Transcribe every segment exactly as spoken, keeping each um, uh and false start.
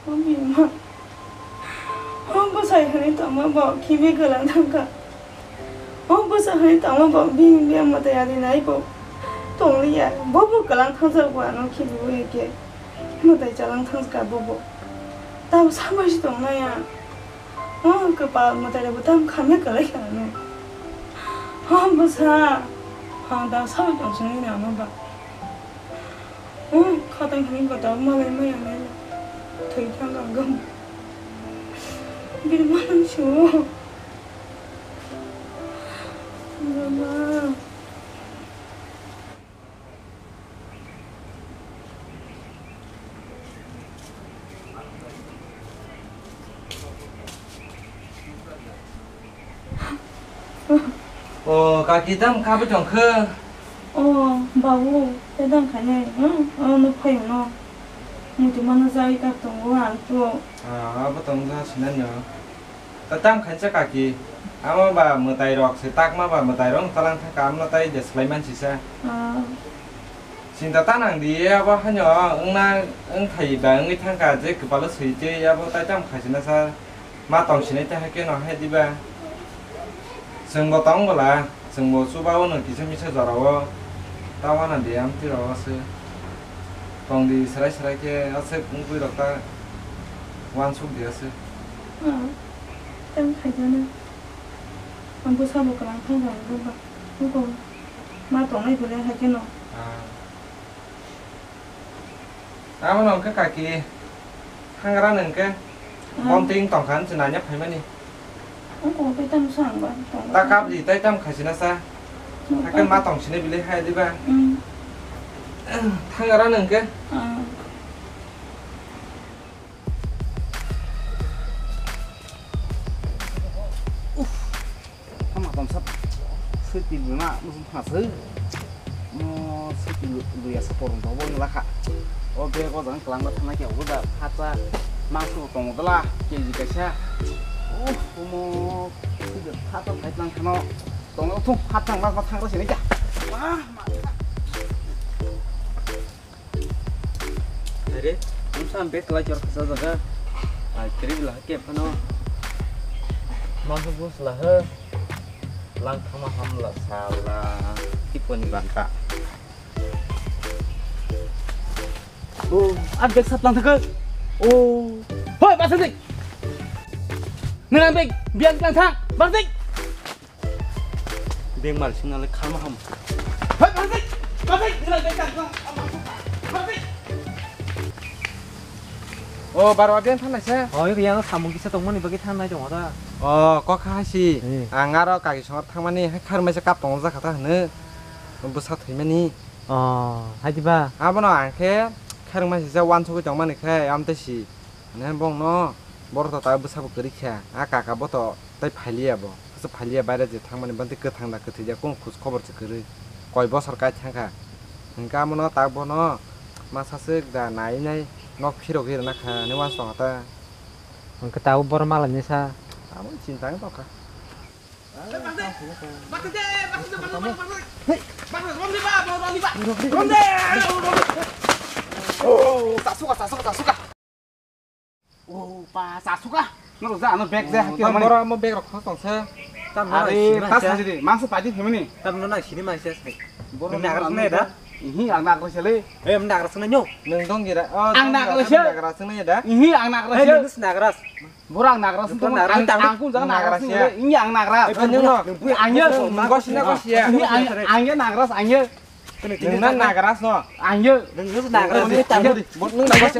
O bini ma. O bwsai hwnwi tongma bo khibi kwlang thangkha. O bwsa hwnwi tongma bo bini biyang mwtai ari nai bo tongliya. Bo bo kwlang thangjak bo ano khibiwi khe mwtai chalang thangkha bo bo. Tamo samai se tongmaya. O kwpal mwtai rok bo tamo khamya kwlai kha ano. O bwsa. Phang da sawi tong sini ano ba. O khatang hwnwi bo tamo malai maya nai. Thwi thang ang gam. Bini ma nang si o. Mama. O kaki, tamo kha bwtong khe? O babu, tei tamo khainai, hmm? O nwng phaio no. Muitu mano jai tak tongo ang to. Ah, abo tong ja sinanyo. Ta tam khainsa kaki, amo ba mwtai rok se takma ba mwtai rok talang thangka, amno tai je slai man sisa. Ah. Sinta ta nang di, abo hanyo wngna wngthai ba wngwi thangka, je kwpalo swi tei abo tai tam khaisina sa ma tong sinai ta hakhe no hai diba. Chwng bo tong bwla. Chwngbo chuba-o no kisa misa jora-o ta uanadi amtwi rok aswk tongdi, swrai swrai khe aswk wngwi rok ta uansukdi aswk. Ah, tei khaijano. Ang bwsabo kwlang thang thang wngkha. Wngkha. Ma tongnai belai hai kheno. Ah. Abo no hwnkhe kaki, hangra no hwnkhe, ah, bonting tongkha, nw se nanya phaimani. Wngkha, tei tamo sa ang ba, tongo. Ta kap di, tai tamo khaisina sa. Hmm, hakhe ma tong sini bili hai diba. Hmm. Thangra no hwnkhe. Ah. Uff. Tamo tongsa swi twi bwma muchung thangsa. Mo swi twi lu-, luya sa porong tongbo wng lakha. O bag o jang kwlangma thangna khe obo da phatsa mangso tongo dwla K G kaisa. Oh, omo swi da phatsa thai tlang khano. Tongo thung phatsa ma ma thangra sini kya. Wah, ma. Are, ang sam bag lai chor khasa jaga. Ai, trip lah ke phano. Masuk bus lah he. Lang thama ham lah sala. Tipo ni banta. Oh, ang bag sat lang thaka. Oh. Hoi, basa dik. Nang ang bag biang lang thang. Basa dik. Beng mal sing nalai khalma ham. Hai, basa dik. Basa dik. Nang bag lang thang. Basa dik. O, baro abiyang thangnai se? O, yang samung kisa tongmani bagwi thangnai tongo da. O, kokha hai si. Eh. Ang aro kaki songor thangmani, hai kharmai se kap tongo jakha ta hwnwi. Bwsa thwimani. O, hai diba? Abono ang khe kharmai se uansugwi tongmani khe, amtwi si. Hwnwi bongno, borok to ta bwsabo kwrwi kha. A kaka bo to tei phailiya bo. Hwswk phailiya baire je thangmani, bantwi kwthang da kwthwi da, kung khus khobor se kwrwi. Koi bosor kai thangkha. Hwnkhe amono tak bono masa swk da nai nai nok phirogwi rwna kha hwnwi uansukha ta. Hwnkhe tabuk borok malainai sa. Amo chinta wng tongkha. Oh, ta suka, ta suka, ta suka. Oh, pa, ta suka. Noro ja, ano bag ja, oh, hakhe tam mani. Bora mo bag rok khos tongse. Tam no. Are, sini ta manse. Sajidi, mangso paidi phimani. Tam no nai sini manse sai. Bora nang nagra nai da? Ihi, ang nagra sele. Eh, ang nagra sene nyo. Nang dong gira. Oh, ang nagra sele. Nagra sene da? Ihi, ang nagra sele. Eh, nang nagras. Bora ang nagras. Nang nagras, ang kun jaga nagras sele. Ihi, ang nagras. Eh, nang no. Ang ya. Gosina gosia. Ihi, ang, ang ya nagras, ang ya. Nang nagras no. Ang ya. Nang nagras. Nang nagras.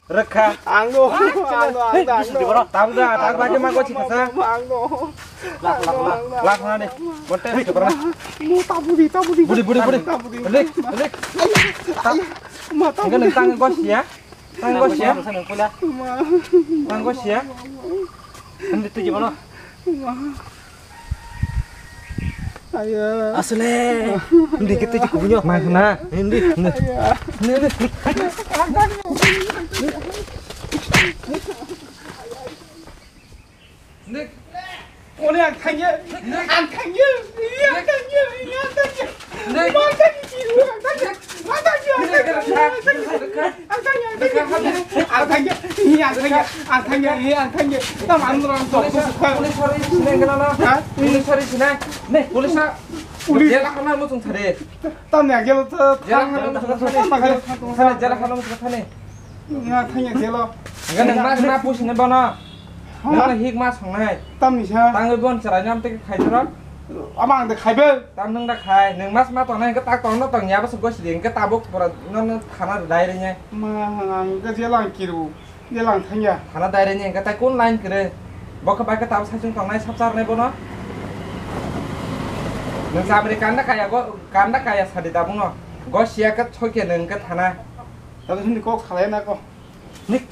Rwkha. Ang no, ang no, ang no, ang no. Tabuk da, tabuk da, ma gochi kasa. Ang no. Lak, lak, lak. Lak na de. Bote se bra. No, tabuk di, tabuk di. Budi, budi, budi. Tabuk di. Lik, lik. Ma, tabuk di. Tang gosi ya. Tang gosi ya. Tang gosi ya. Hindi tu jibano. Ayo. Asle. Hindi kita cukup punya. Mana? Hindi. Hindi. Ayo. Hindi, hindi. Hindi. Kone ang thangye. Ang thangye. Iya, ang thangye. Ang thangya, he, ang thangya. Tam ang rang tok. Police, police sari sinai gana na? Ha? Police sari sinai. Ne, police sa. Police. Jela kana mo tung thare. Tam ya gel to. Jela kana mo tung thare. Thane, jela kana mo tung thane. Nga thangya jelo. Gana mas na push ne bana. Ha? Gana hik mas hangnai. Tam ni sa. Tangwi bon chara nyam te khai jora. Ama ang de khaibe. Tam nung da khai. Nung mas ma tongnai ke tak tong no tong ya bas gos ding ke tabuk pura no no thana dai re ne. Ma ang ke jela ang kiru. Jelang thangya. Thana dairani hingke tai kun line kwrwi. Bo khe bai khe tabuk saichung tongnai sap charnai bono. Nwng chamri kanda kaya go, kanda kaya sadi tabukno. Go siya khe thokya nwng hingke thana. Tabuk hindi kok salai na ko. Nik.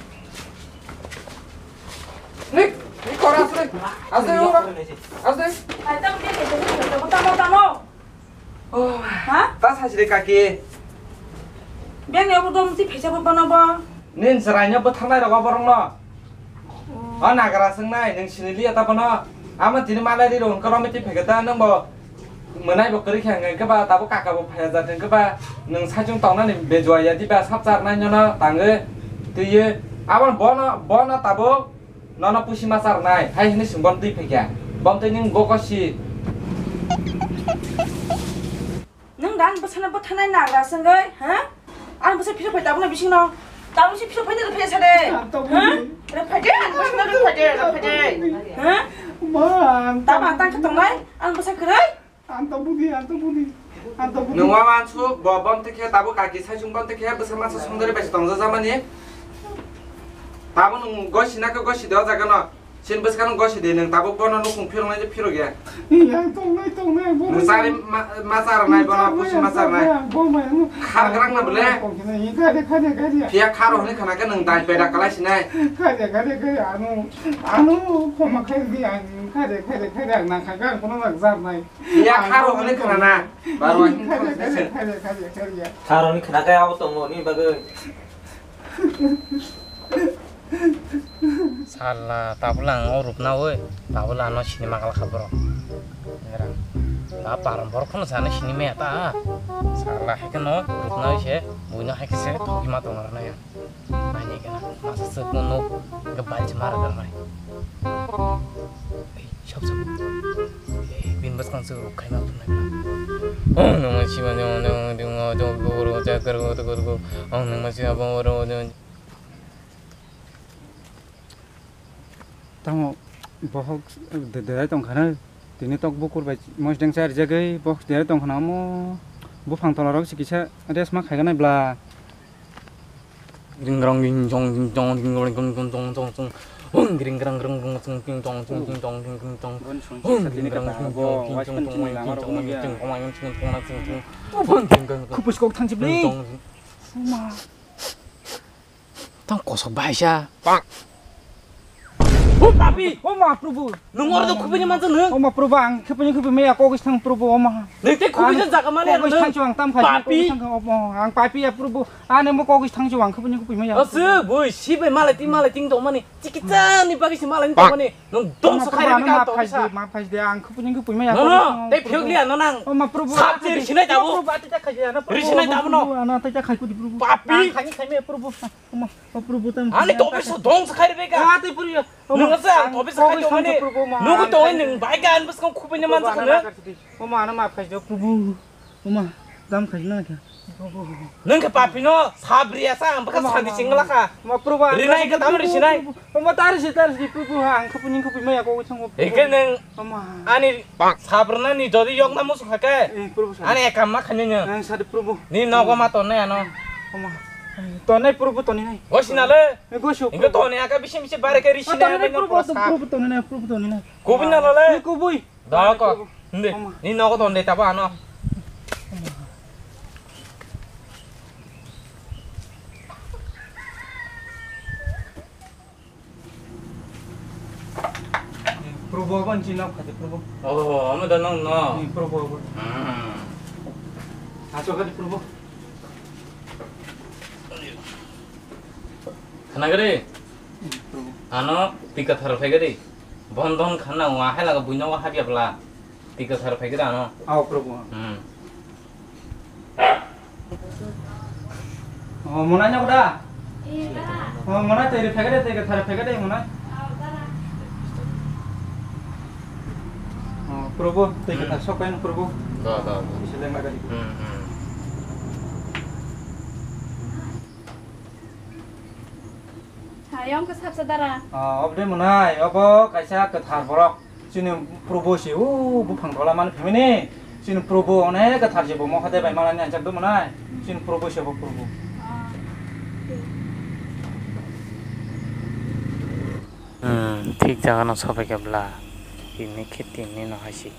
Nik, nik kora asli. Asli ura. Asli. Ai, tamo dia, tamo, tamo, tamo, tamo. Oh, ha? Ta sajri kaki. Beng ni obo dom si phaisa bo bono bo. Nin chwraino bwtharnai rogo borokno. Oh. O nagra swngnai, nwng siniliya ta bono. Amo tini malai ri rong koro miti phege ta nwng bo. Mwnai bo kwrwi khe hwnkhe ba tabo kaka bo phaya jat hwnkhe ba nwng saichung tongnani bejua ya diba sap charnai nono tangwi twiwi. Abo bono, bono tabuk. Nono pusi ma charnai, hai hwnwi swng bom twi phaikha. Bom twi nwng goko si. Nwng dan bwsano bwthanai nagra swngwi, ha? Ang bwsa phirok phai tabukno bisingno. Tabuk si phirok phai de phai sade. Ang tabuk Ha? ni. Re phai de, ang bwsano re phai de, re phai de. Ha? Ma, ang Tabuk ang tabuk tang ni. Tongnai, ang bwsa kwrwi. Ang tabuk di, ang tabuk di, ang tabuk di. Nwng ma mansuk, bo bom tikhe tabuk kaki saichung bom tikhe bwsa masa songdari bai tongja jamani. Tabuk nwng gosi na khe gosi de o jaga no. Sin bwskang gosi de nwng tabuk bono nukung phirok nai phirok ya. Iya, tongnai, tongnai, bo Nwng sari ma, ma chara nai bono, pusi ma chara nai. Bo mai, ang Khar grang na bole. Kok kina, iya, kade, kade, kade. Phiya kharo hwnwi khana khe nwng dai peda kalai sinai. Kade, kade, kade, anu, anu, khoma khai di ang, kade, kade, kade, ang nang kha, ang kono nang jar nai. Ya, kharo hwnwi khana na. Barwa hin kharo hwnwi khana. Khare, khare, khare, khare, ya. Kharo hwnwi khana khe abo tongo ni bagwi. Sala, tabuk lang o rupna oi. Tabuk lang no sinima kala kha borok. Era. Ta param borok kono sana sinima ya ta. Sala, hai khe no rupna oi se. Buino hai khe se thoki ma tong rana ya. Naini gana, masa swkno nuk, hwnkhe balchi mara gwnai. Ei, sop, sop. Ei, bini bwskang swk ruk khaima phunai. Om Namah Shivaya, Om Namah Shivaya, Om Namah Shivaya, Om Namah Shivaya. Tamo bohok de-, derai tongkha na, tini tok bukur bai mosdeng charijagwi bohok derai tongkha na omo buphang tola rok se kisa rest ma khaiganai bla. Ringrang ringjong ringjong ringrang ringjong ringjong ringjong. Hung ringrang ringjong ringjong ringjong ringjong ringjong. Hung ringrang ringjong ringjong ringjong ringjong. Hung ringrang ringjong ringjong ringjong. Khupus kok thang sibli. Ringjong. Tang kosok bahai sa. Pak. O papi! O ma Prabhu! Nwng oro do khubini manjak nwng? O ma Prabhu, ang khubini khubui maya kogis thang Prabhu, o ma. Nwng tei khubui jaga mani kogis thang chuang tam khai, papi! Kogis thang o ma, ang papi ya Prabhu. Ani mo kogis thang chuang khubini khubui maya. Asu, bui, si bai malai ting, malai ting tong mani. Chikitsa ni bagwi si malai tong mani. Nwng dom sa khai ri ka to sa. Ma phai de, ang khubini khubui maya. No, no, tei phiyok liya no nang. O ma Prabhu. Sap je ri sinai tabo. Prabhu, ati ta khai ya na Prabhu. Ri sinai tabo no. Ana ta khai ku di Prabhu. Papi! Ang khai khai me Prabhu. Oma, o Prabhu tam. Ani tobe so dong sa khai rebe ka. Ah, tei puri. Nwng sa ang tobe sa khai mani. Nugu to nwng bai ka an bas kong khubini manjak na. Oma, ana map khai jo Prabhu. Oma, dam khai na kha. Nwng khe papi no sabri asa ang baka sandi singla kha. Oma Prabhu. Rinai ka dam ri sinai. Oma tari si tari si Prabhu ha ang khubini khubui maya ko thang. Eke nwng. Oma. Ani sabrna ni jodi yok na musu kha ke. Eh, Prabhu sa. Ani ekam ma khani nwng. Ang sadi Prabhu. Ni nogo ma tonne ano. Oma. Tonai Prabhu toni nai. Gosi na le. Gosi. Ingo toni aka bisi bisi bare ke risi na. Toni nai Prabhu, Prabhu toni nai, Prabhu toni nai. Kubui na le. Kubui. Da ko. Nde. Ni nogo tonde tabo ano. Prabhu abo nchi nok khati Prabhu. Oh, amo da nong no. Ni Prabhu abo. Hmm. Aso khati Prabhu. Khana gari. Prabhu. Ano tika thar phai gari. Bon don khana wa hai laga buino wa habya bla. Tika thar phai gari ano. Ao Prabhu. Hmm. Oh, mona nyok da? Oh, mona tei ri phegade, tei kathar phegade mona. Oh, Probo, tei kathar sok paino Probo. Da, da, da. Isi lengma gari. Hmm, hmm. Ha, yong ke sap sadara. Ah, obde monai, obo kaisa kathar borok. Chini Probo se o buphang tola mani phimini. Chini Probo onek kathar je bo mohade bai malani anjak do monai. Chini Probo se bo Probo. Hmm, thik jaga no sobai khe bla. Tini khe tini no hai se.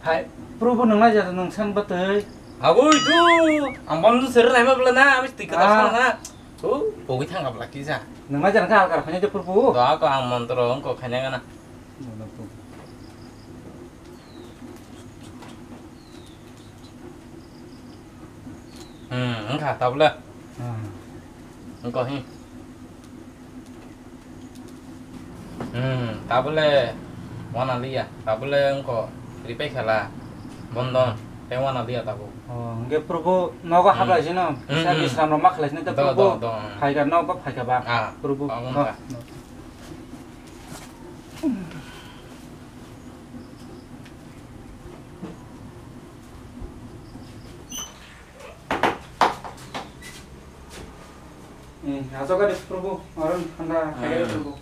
Hai, Probo nang nai jata nang san batwi. Agoi tu, ang bom tu sir nai ma bla na, ami twi kata Ah. San na. Tu, pogwi thang abla kisa. Nang nai jata ka alkar khanya de Probo. Da ko ang montro ang ko khanya gana. Hmm, wngkha tabole. Hmm. Wngkha hi. Hmm, tabole wana liya. Tabole wngkha ripai khala. Bondon. Tei wana liya tabuk. Oh, hwnkhe Probo nogo Hmm. hablai sino. Hmm, Kisa hmm. Bisram rok ma khlai sino tei Do, Probo do, do, hmm. Phaikha nogo phaikha ba. Ah, Probo. Oh, No, wngkha. No. Eh, ajoka de Probo, oron thanda khaye Hmm. Probo.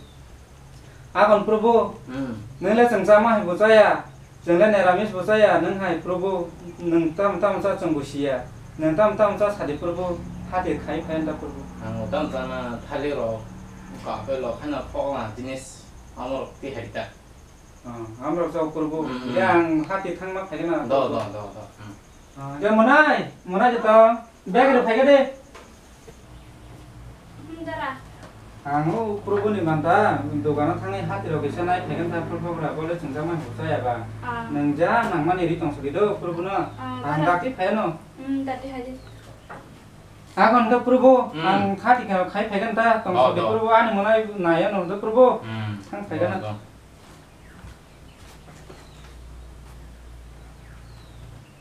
Agon Probo, Hmm. nwngle chwng chama hai bo chaya, chwngle neramis bo chaya, nwng hai Probo, nwng tam tam cha chwng bo siya, nwng tam tam cha sadi Probo, hati khai phai da Probo. Ang tam chana thali rok, ka apel rok, khana phok la jinis, amor ti hai ta. Ah, amrok chao Probo. Hmm, hmm. Ya ang hati thangma phaigana Do, Probo. Do, do, do. Hmm. Ah, ya monai, monai jeta. Bag rok phaikha de. Hmm, dara. Ang o Probo ni manta, dogano thangwi hati rok kisa nai phaigan tha Probo bra, bole chwngjakma hwsa ya ba. Ah. Nwng ja nangmani ri tong sidi do Probo no. Ah, Ang dara. Dakti phaiano. Hmm, dakti hai de. Agon do Probo, Hmm. Ang hati kha khai phaigan ta tong Do, sidi do. Probo ani monai nai ano do Probo. Hmm. Thang phaigana. Do, do.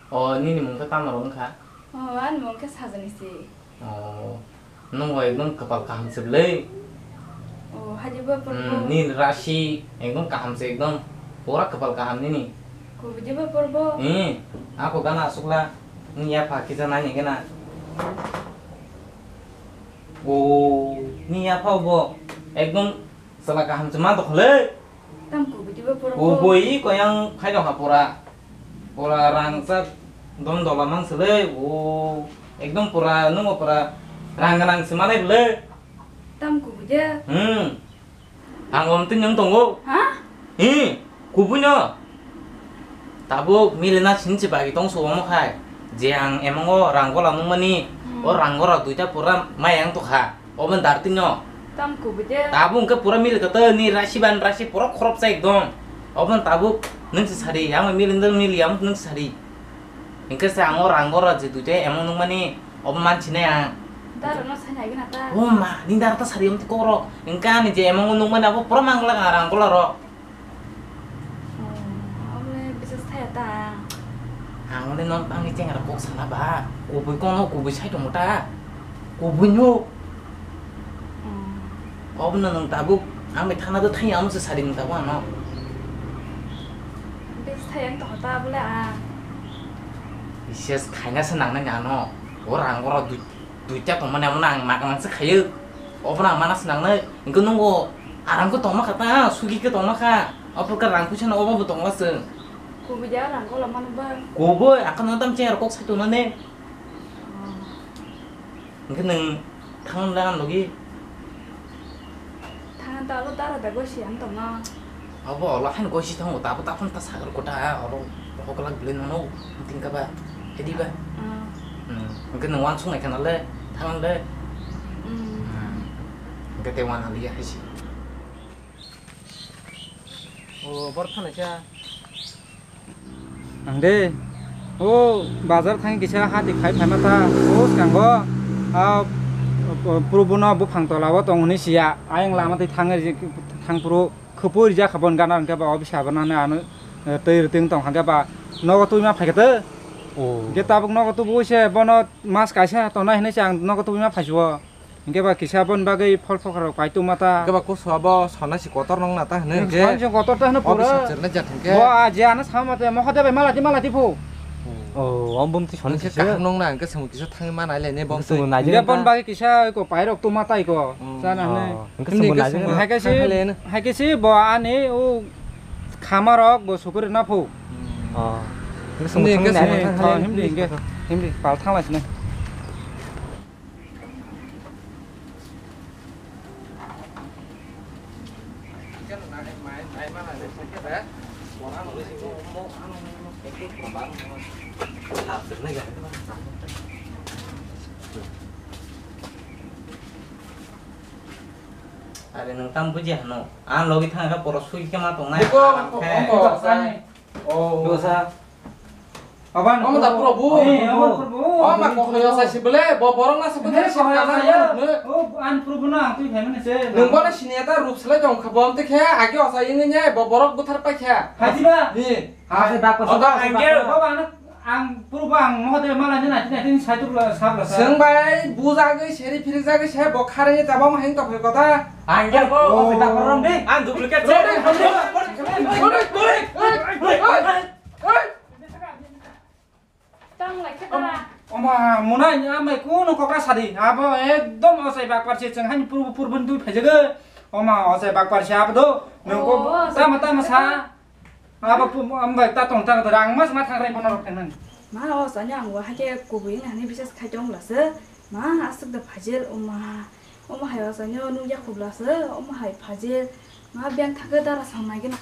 O, nini mung khe tamo rw wngkha? O, ani mung khe Sajani se. O, nwng bo ekdom kwpal kaham se bwlwi. O, hadi ba Probo. Hmm, nini rasi ekdom kaham se, ekdom pura kwpal kaham nini. Kubui de ba Probo. Hmm, ako gana aswkla, nini yapha kisa nai nai gana. O, nini yapha bo ekdom Chwla kaham se ma tongkha le. Tam kubui diba pura Kubui ko yang khai tongkha pura. Pura rang chak dom dola mang se le. O, ekdom pura nungo pura rang rang se manai le. Tam kubui de. Hmm. Ang om tin yang tongo. Ha? Hi, kubui no. Tabuk milina sinchi bagi tong su omo khai. Je ang emongo rang gola nungmani. Hmm. O rang gora duita pura mayang tokha. Obo darti no. Tam kubui de. Tabuk hwnkhe pura mili kata ni rasi ban rasi pura khorop chai ekdom. Obo tabuk nung si sari, yang mili nung mili yang nung sari. Hwnkhe se ang o rang gora je duita emong nungmani obo manchi nai ang. Daro no sai nai gana ta. O ma, ni dar ta sari om ti koro. Hwnkhe ani je emong nungmani abo pura mangla rang gola ro. Oh, omo le bisas thaya ta. Ang le non tangni chengra kok sana ba. Kubui kono kubui sai tongmo ta. Kubui no. Hmm. Obo no nung tabuk ang bai thana do thai amo se sari nung tabuk ano. Bisas thaya ang tongkha ta bole a. Bisas khaina se nangnai ano. O rang oro dui Duita tongmani amo ang magnang se khayo. Obo ang mana se nangnai. Hwnkhe nungo aram khe tongma kha ta, sugi khe tongma kha. Obo khe rang puisa no obo bo tongma se. Kubui ja rang kola mano ba. Kubui, ang khe no tam chair kok sai tongmani. Oh. Hwnkhe nwng thang le ang logi. Thang ta alo dara da gosi ang tongma. Abo olo haino goisi thango, tabo takhon ta sagar kota, oro hokla bile nono tingka ba, hedi ba. Ah. Hmm, hwnkhe nwng wansuk nai khana le, thang le. Hmm. Hmm. Hwnkhe tei wana liya haisi. O, bor thana kya? Ang de, o, bazar thang kisa hati khai phaima ta, o, skango, a, o, purbo no buphang tola o tong hwnwi siya, ayang lama twi thang, thang phuru. Khupui rijak kha bon gana hwnkhe ba office abo nang ano, eh, twi rwtwng tong kha khe ba nogo twi ma phai khe tw. Oh. Hingke tabuk nogo tubu se bono mas kaisa tongnai hinui se ang nogo tubu ma phaisio. Hingke ba kisa boni bagwi phol phokra rok pai tongma ta. Hingke ba kusu abo sonai si kotor nong na ta hinui hingke. Sonai si kotor ta hino pura. Office chernai jat hingke. Bo a je ano sama te moha de bai mala di mala di phu. Oh, om bum ti sonai si kaham nong na hingke semu kisa thangwi ma nai le ne bom twi. Hingke boni bagwi kisa ko pai rok tongma tai ko. Hmm. Sana hinui. Oh, hingke semu nai le. Hai khe si, hai khe si bo ani o khama rok bo sukuri na phu. Oh. Hingke semu thangwi nai le. Himdi hingke, himdi pal thang lai sini. Are nwng tam buji hano. Ang logi thang kha poro sui khe ma tongnai. Iko, aram khe. Iko, iko, iko. Oh. Dosa. Aban. Omo da Prabhu. Eh, aban Prabhu. O ma ko hoyo sai si bele, bo borok na se bele. He, ko hoyo sai ya. O, an Prabhu na ang twi phaimani se. Nwng bono siniya ta rup selai tong kha, bo amte khe agi osa yeng nya, bo borok buthar pai kha. Haji ba? Ni. Haji ba ko. Oda angel. Baba, ano ang Prabhu ang moho de mala ni na, ni, ni sai tu la, sab la, sa. Seng bai, bujagwi, seri phirjagwi se, bo khare ni tabam heng to phai kota. Angel ko, o se da korom de. Ang duplicate se. Sorry, sorry, sorry, sorry. Tang lai khe tara. Oma, muna, amai kuno kokra sadi. Abo ekdom osai bakpar se cheng hani purbu purbu dui phaijago. Oma, osai bakpar se abo do. Nungko tama tama sa. Abo pu, ambai ta tong ta rang mas ma thang rai bono rok tenang. Ma, o sanya ang wa hake kubui nani bises khai tong lase. Ma, asuk da phajel, oma. Omo hai o sanya o nukya khubla se. Omo hai phajel. Ma beng thangkhe dara sangnai gina.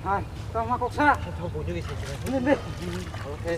Hai, tama kok sa. Thok bujuk isi. Ini, ini. Oke.